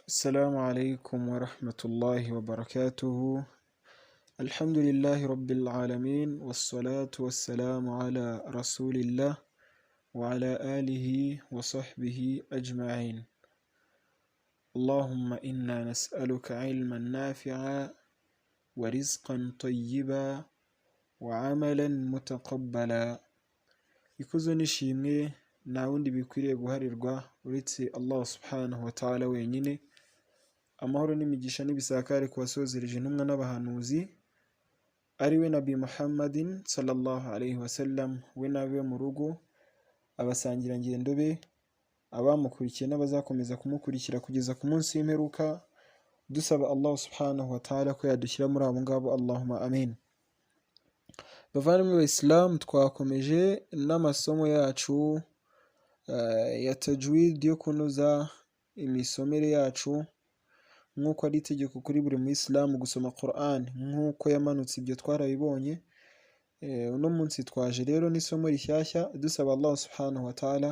السلام عليكم ورحمة الله وبركاته. الحمد لله رب العالمين، والصلاة والسلام على رسول الله وعلى آله وصحبه أجمعين. اللهم إنا نسألك علما نافعا ورزقا طيبا وعملا متقبلا. Ikuzo n'ishimwe nta wundi bikwiriye guharirwa uretse Allah سبحانه وتعالى wenyine. Amahoro n'imigisha n'ibisakare ku wasozereje intumwa n'abahanuzi, ari we Nabi Muhammadin صلى الله عليه وسلم, we n'abe mu rugo, abasangirangendo be, abamukurikiye n'abazakomeza kumukurikira kugeza ku munsi w'imperuka, dusaba Allah سبحانه وتعالى ko yadushyira muri abo ngabo. اللهم آمين. Bavandimwe b'Abayisilamu, twakomeje n'amasomo yacu ya tajwid, yo kunoza imisomere yacu, nk'uko ari itegeko kuri buri muyisilamu gusoma Quran nk'uko yamanutse. Ibyo twarabibonye. Uno munsi twaje rero n'isomo rishyashya, dusaba Allah سبحانه وتعالى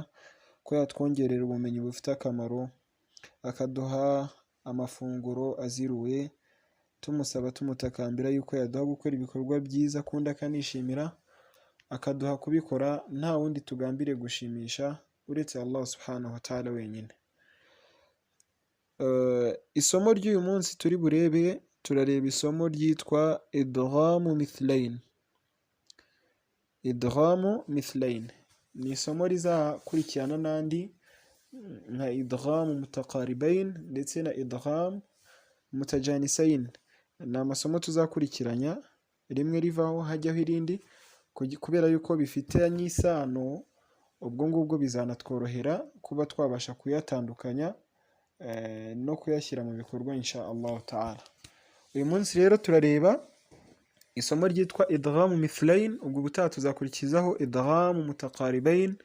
ko yatwongerera ubumenyi bufite akamaro, akaduha amafunguro aziruye, tumusaba tumutakambira yuko yaduha gukora ibikorwa byiza akunda akanishimira, akaduha kubikora nta wundi tugambiriye gushimisha uretse Allah سبحانه وتعالى wenyine. Isomo ry'uyu munsi turi burebe, turareba isomo ryitwa إدغام مثلين. إدغام مثلين ni isomo rizakurikirana n'andi nka إدغام متقاربين ndetse na إدغام متجانسين. Ni amasomo tuzakurikiranya, rimwe rivaho hajyaho irindi, kubera yuko bifitanye isano. Ubwo ngubwo bizanatworohera kuba twabasha kuyatandukanya no kuyashyira mu bikorwa إن شاء الله تعالى. Uyu munsi rero turareba isomo ryitwa إدغام مثلين. Ubwo ubutaha tuzakurikizaho إدغام متقاربين,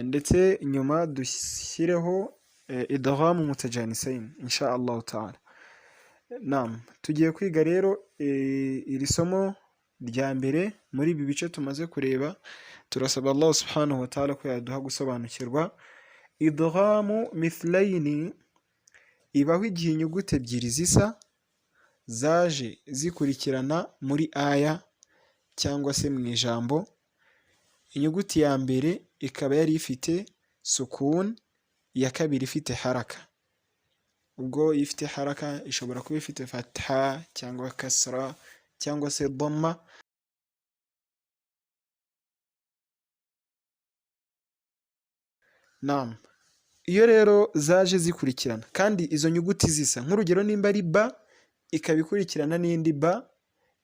ndetse nyuma dushyireho إدغام متجانسين إن شاء الله تعالى. نعم, tugiye kwiga rero iri somo rya mbere muri ibi bice tumaze kureba. Turasaba Allah سبحانه وتعالى ko yaduha gusobanukirwa. إدغام مثلين ibaho igihe inyuguti ebyiri zisa zaje zikurikirana muri aya cyangwa se mu ijambo. Inyuguti ya mbere ikaba yari ifite سكون, iya kabiri ifite حركة. Ubwo iyo ifite حركة ishobora kuba ifite فتحة cyangwa كسرة cyangwa se ضمة. نعم, iyo rero zaje zikurikirana kandi izo nyuguti zisa, nk'urugero nimba ari ba ikaba ikurikirana n'indi ba,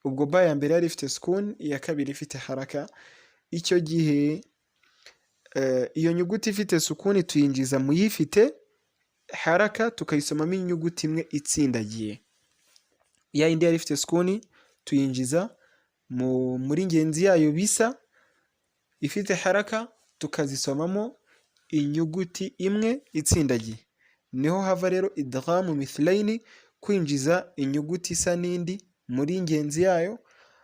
ubwo ba ya mbere yari ifite سكون, iya kabiri ifite حركة, icyo gihe iyo nyuguti ifite سكون tuyinjiza mu yifite حركة, tukayisomamo inyuguti imwe itsindagiye. Ya yindi yari ifite سكون tuyinjiza muri ngenzi yayo bisa ifite حركة, tukazisomamo inyuguti imwe itsindagiye. Niho hava rero إدغام مثلين, kwinjiza inyuguti isa n'indi muri ngenzi yayo,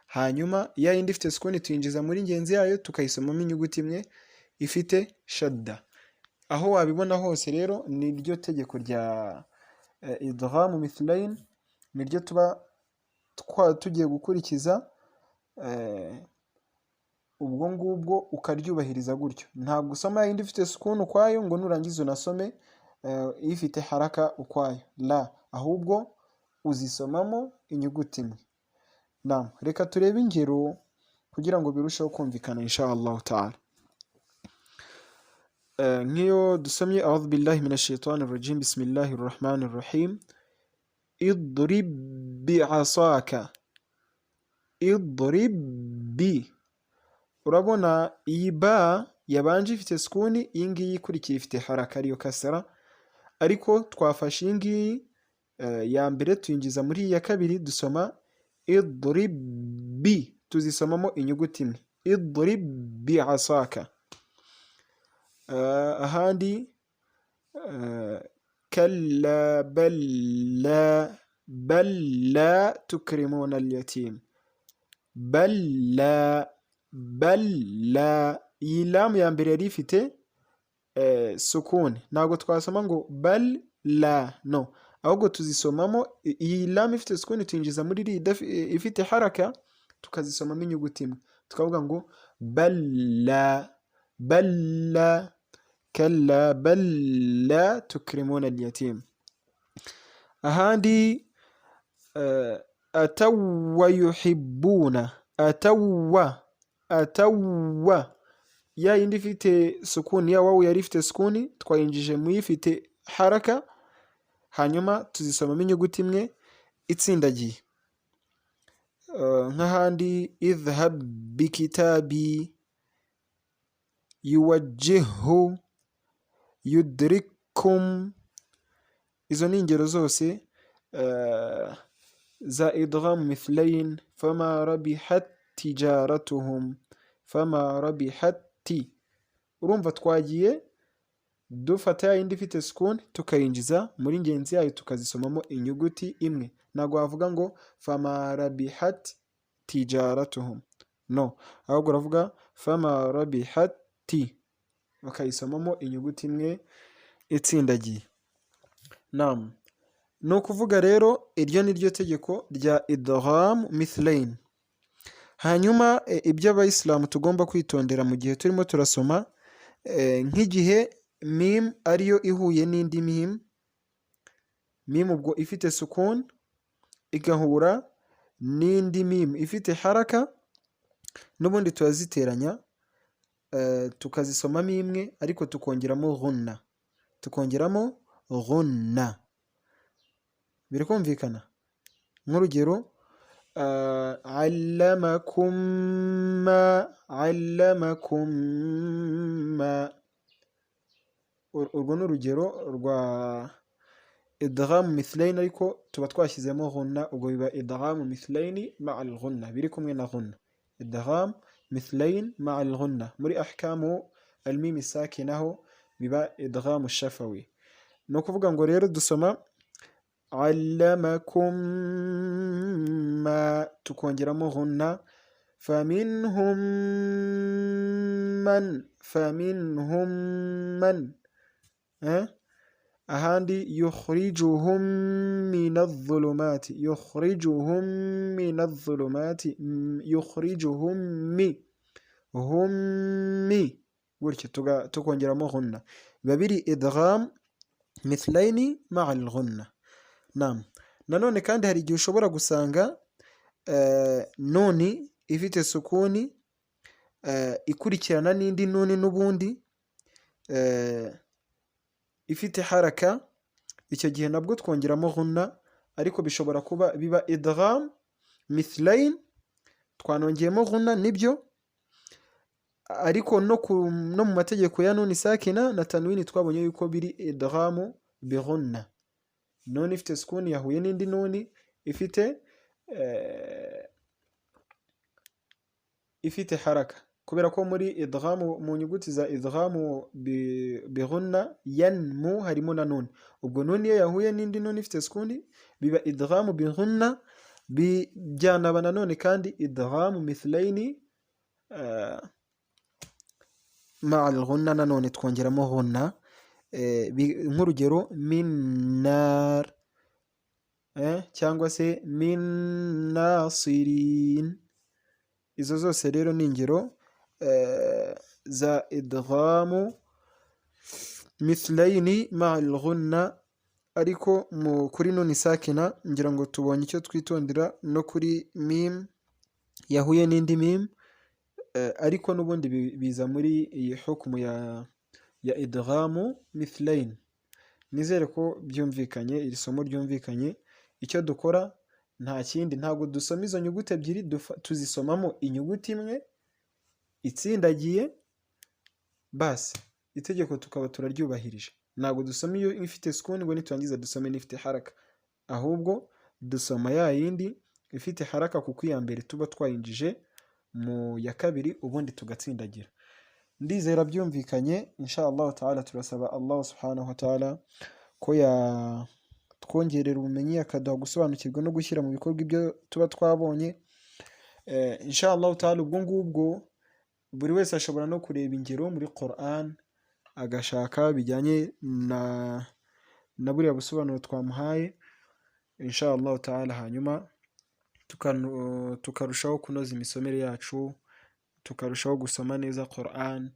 hanyuma ya yindi ifite سكون tuyinjiza muri ngenzi yayo, tukayisomamo inyuguti imwe ifite شدة. Aho wabibona hose rero ni ryo tegeko rya إدغام مثلين, niryo tuba tugiye gukurikiza. Ubwo ngubwo ukaryubahiriza gutyo, ntabwo usoma yindi ifite سكون ukwayo ngo nurangiza unasome ifite حركة ukwayo, لا, ahubwo uzisomamo inyuguti imwe. نعم, reka turebe ingero kugira ngo birusheho kumvikana إن شاء الله تعالى. Nk'iyo dusomye أعوذ بالله من الشيطان الرجيم، بسم الله الرحمن الرحيم، اضرب بعصاك. اضرب ب, urabona iyi ba yabanje ifite سكون, iyi ngiyi ikurikiye ifite حركة ariyo كسرة, ariko twafashe iyi ngiyi ya mbere tuyinjiza muri iyi ya kabiri, dusoma اضرب ب, tuzisomamo inyuguti imwe, اضرب بعصاك. Ahandi كلا بل لا، بل لا تكرمون اليتيم، بل لا، بل لا, iyi لام ya mbere yari ifite سكون, ntabwo twasoma ngo بل لا, no, Ahubwo tuzisomamo iyi lamu ifite sukuni tuyinjiza muri iriya ifite haraka, tukazisomamo inyuguti imwe, tukavuga ngo balla, balla, kalla bal la tukrimuna al-yatim. Ahandi atawwa yuhibbuna, atawwa, atawwa, ya yindi ifite sukuni, ya wawu yari ifite sukuni twayinjije mu ifite haraka, hanyuma tuzisomamo inyuguti imwe itsindagiye. Nk'ahandi idhhab bikitabi, yuwajjihhu, yudrikum. Izo ni ingero zose za idgham mithlain. Fama rabihat tijaratuhum, fama rabihat ti. Urumva twagiye dufata ya yindi ifite sukuni tukayinjiza muri ngenzi yayo, tukazisomamo inyuguti imwe. Ntabwo wavuga ngo fama rabihat tijaratuhum, no, ahubwo uravuga fama rabihat ti, bakayisomamo inyuguti imwe itsindagiye. Nam, ni ukuvuga rero iryo ni ryo tegeko rya idgham mithlain. Hanyuma ibyo abayisilamu tugomba kwitondera mu gihe turimo turasoma, nk'igihe mim ariyo ihuye n'indi mim, mim ubwo ifite sukun igahura n'indi mim ifite haraka, n'ubundi turaziteranya, tukazisomamo imwe, ariko tukongeramo ghunna, tukongeramo ghunna. Biri kumvikana? Nk'urugero allamakum ma, allamakum ma. Urwo ni urugero rwa idgham mithlain, ariko tuba twashyizemo ghunna. Ubwo biba idgham mithlain ma'a al-ghunna, biri kumwe na ghunna, idgham mithlain ma'a al-ghunna. Muri ahkamu al-mim sakinaho biba idgham shafawi. Ni ukuvuga ngo rero dusoma allamakum ma, tukongeramo ghunna. Faminhum man, faminhum man. Ahandi yukhrijuhum minadh-dhulumati, yukhrijuhum minadh-dhulumati, yukhrijuhum mi, hum mi, gutyo tukongeramo ghunna, biba biri idgham mithlaini ma'a al-ghunna. Naam, nanone kandi hari igihe ushobora gusanga nuni ifite sukuni ikurikirana n'indi nuni n'ubundi ifite haraka. Icyo gihe nabwo twongeramo ghunna, ariko bishobora kuba biba idgham mithlain, twanongeyemo ghunna nibyo, ariko no mu mategeko ya nuni sakina na tanwini twabonye yuko biri idghamu bighunna. Nuni ifite sukuni yahuye n'indi nuni ifite haraka, kubera ko muri idghamu, mu nyuguti za idghamu bighunna yanmu, harimo na nuni. Ubwo nuni iyo yahuye n'indi nuni ifite sukuni biba idghamu bighunna, byanaba nanone kandi idghamu mithlaini ma'a al-ghunna, nanone twongeramo ghunna. Nk'urugero min nar, cyangwa se min nasirin. Izo zose rero ni ingero za idghamu mithlaini ma'a al-ghunna. Ariko mu kuri nuni sakina ngira ngo tubonye icyo twitondera, no kuri mim yahuye n'indi mim, ariko n'ubundi biza muri iyi hukumu ya idghamu mithlain. Nizere ko byumvikanye, iri somo ryumvikanye. Icyo dukora nta kindi, ntabwo dusoma izo nyuguti ebyiri, tuzisomamo inyuguti imwe itsindagiye, basi itegeko tukaba turaryubahirije. Ntabwo dusoma iyo ifite sukuni ngo niturangiza dusome n'ifite haraka, ahubwo dusoma ya yindi ifite haraka, kuko iya mbere tuba twayinjije mu ya kabiri, ubundi tugatsindagira. Ndizera byumvikanye insha Allah taala. Turasaba Allah subhanahu wa taala ko yatwongerera ubumenyi, akaduha gusobanukirwa no gushyira mu bikorwa ibyo tuba twabonye insha Allah taala. Ubwo ngubwo buri wese ashobora no kureba ingero muri Quran, agashaka bijyanye na na buriya busobanuro twamuhaye, insha Allah taala. Hanyuma tukarushaho kunoza imisomere yacu, tukarushaho gusoma neza Quran,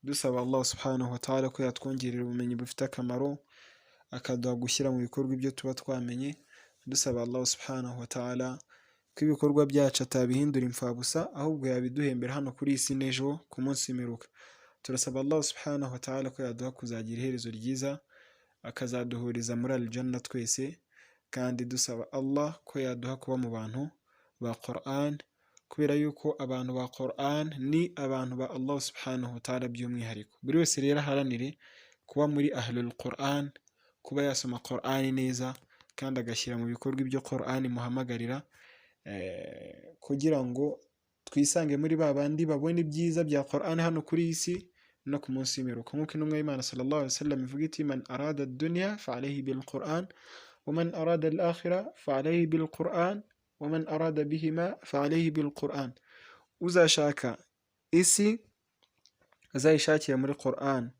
dusaba Allah subhanahu wa ta'ala ko yatwongerera ubumenyi bufite akamaro, akaduha gushyira mu bikorwa ibyo tuba twamenye, dusaba Allah subhanahu wa ta'ala ko ibikorwa byacu atabihindura imfabusa, ahubwo yabiduhembera hano kuri iyi si n'ejo ku munsi w'imperuka. Turasaba Allah subhanahu wa ta'ala ko yaduha kuzagira iherezo ryiza, akazaduhuriza muri aljanna twese, kandi dusaba Allah ko yaduha kuba mu bantu ba Quran, kubera yuko abantu ba Quran ni abantu ba Allah subhanahu wa ta'ala by'umwihariko. Buri wese rero aharanire kuba muri ahlul Quran, kuba yasoma Quran neza kandi agashyira mu bikorwa ibyo Quran imuhamagarira, kugira ngo twisange muri ba bandi babona ibyiza bya Quran hano kuri iyi si no ku munsi w'imperuka. Nk'uko intumwa y'Imana sallallahu alaihi wasallam ivuga iti: "Man arada dunya fa alayhi bil Quran, wa man arada al akhirah fa alayhi bil Quran, wa man arada bihima fa alayhi bil Quran." Uzashaka isi azayishakire muri Quran,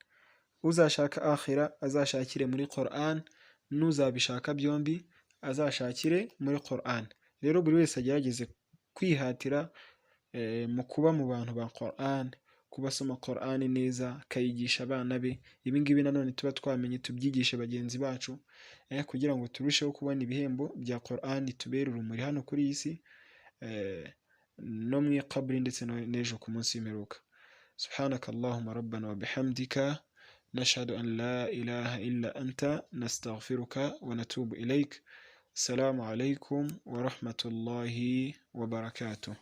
uzashaka akhira azashakire muri Quran, n'uzabishaka byombi azashakire muri Quran. Rero buri wese agerageze kwihatira mu kuba mu bantu ba Quran, kuba asoma Quran neza, akayigisha abana be. Ibi ngibi nanone tuba twamenye tubyigishe bagenzi bacu, kugira ngo turusheho kubona ibihembo bya Quran, tubere urumuri hano kuri iyi si no mu ikaburi ndetse n'ejo ku munsi w'imperuka. Subhanaka Allahumma rabbana wa bihamdika, nashhadu an la ilaha illa anta, nastaghfiruka wa natubu ilaik. Assalamu alaikum wa rahmatullahi wa barakatuh.